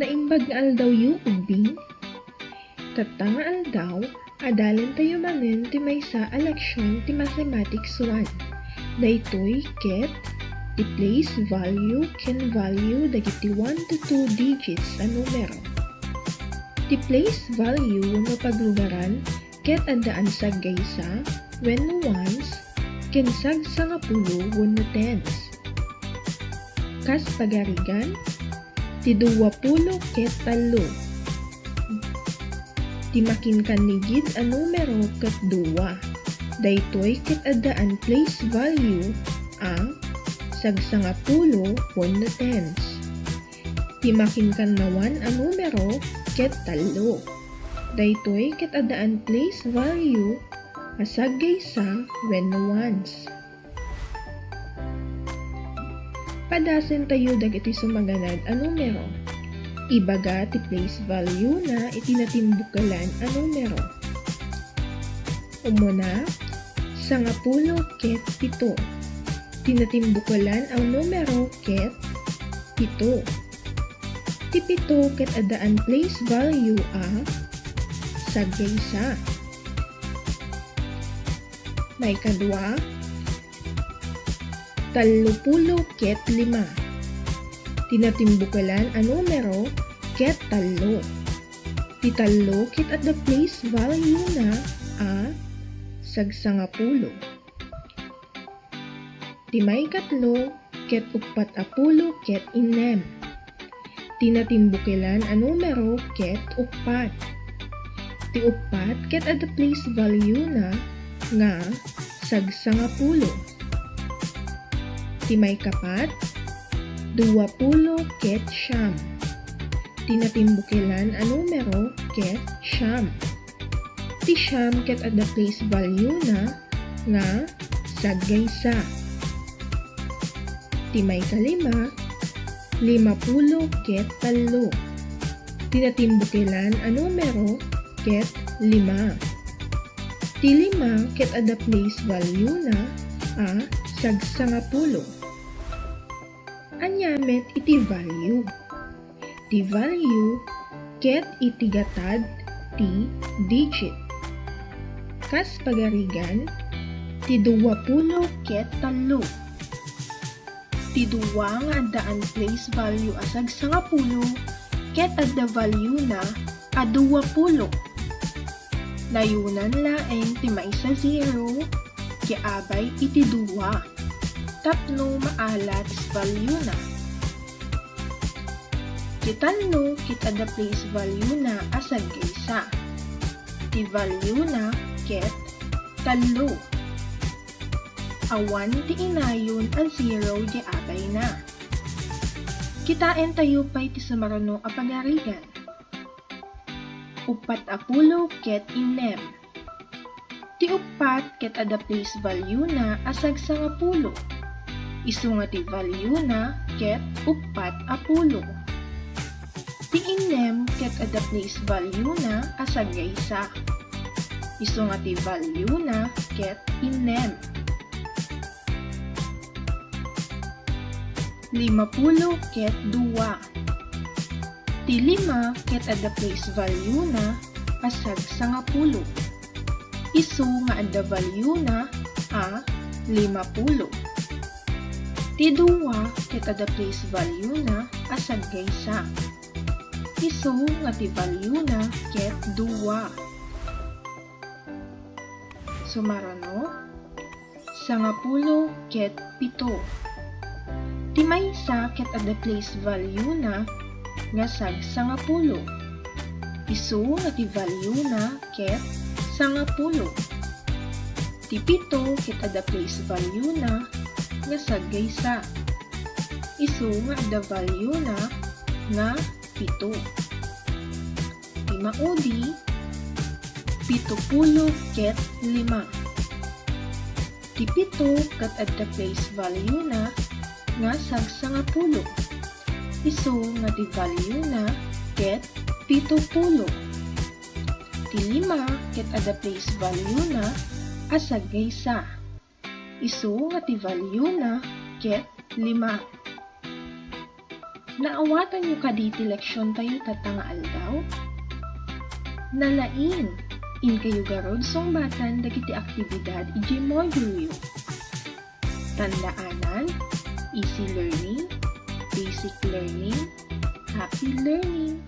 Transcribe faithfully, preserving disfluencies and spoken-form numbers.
Naimbag nga aldawyo, ubbing? Tatta nga aldaw, adalentayo manen ti maysa a leksion ti Mathematics one. Daytoy ket ti place value ken value dagiti one to two digits a numero. Ti place value wenno paglugaran ket addaan saggaysa wenno ones ken sagsangapulo wenno tens. Kas pagarigan, ti duapulo ket tallo. Ti makinkannigid a numero ket dua. Daytoy ket addaan place value a sagsangapulo wenno tens. Ti makinkannawan a numero ket tallo. Daytoy ket addaan place value a saggaysa wenno ones. Padasentayo dagiti sumaganad a numero. Ibaga ti place value na iti natimbukelan a numero. Umuna, sangapulo ket pito. Ti natimbukelan a numero ket pito. Ti pito ket addaan place value a saggaysa. Maikadua, tallopulo ket lima. Ti natimbukelan a numero ket tallo. Ti tallo ket adda place value na a sagsangapulo. Ti maikatlo ket uppat a pulo ket innem. Ti natimbukelan a numero ket uppat. Ti uppat ket adda place value na nga sagsangapulo. Ti maikapat, duapulo ket siam. Ti natimbukelan a numero ket siam. Ti siam ket adda place value na nga saggaysa. Ti maikalima, limapulo ket tallo. Ti natimbukelan a numero ket lima. Ti lima ket adda place value na a sagsangapulo. Ania met iti value? Ti value ket iti gatad ti digit. Kas pagarigan, ti duapulo ket tallo. Ti dua nga addaan place value a sagsangapulo ket adda value na a duapulo. Nayunan laeng ti maysa zero ti abay iti dua tapno maalat ti value na. Ti tallo ket adda place value na a saggaysa. Ti value na ket tallo. Awan ti inayon a zero ti abay na. Kitaentayo pay ti sumaruno a pagarigan. Uppat a pulo ket innem. Ti uppat ket adda place value na a sagsangapulo. Isu nga ti value na ket uppat a pulo. Ti innem ket adda place value na a saggaysa. Isu nga ti value na ket innem. Limapulo ket dua. Ti lima ket adda place value na a sagsangapulo. Isu nga adda value na a limapulo. Ti dua ket adda place value na a saggaysa. Isu nga ti value na ket dua. Sumaruno, sangapulo ket pito. Ti maysa ket adda place value na nga sagsangapulo. Isu nga ti value na ket sangapulo. Ti pito ket adda place value na nga saggaysa. Isu nga adda value na nga pito. Ti maudi, pitopulo ket lima. Ti pito ket adda place value na nga sagsangapulo. Isu nga ti value na ket pitopulo. Ti lima ket adda place value na a saggaysa. Isu nga ti value na ket lima. Naawatanyo kadi ti leksiontayo tatta nga aldaw? Nalaing, inkayo garud sungbatan dagiti aktibidad idiay module-yo. Tandaanan, easy learning, basic learning, happy learning.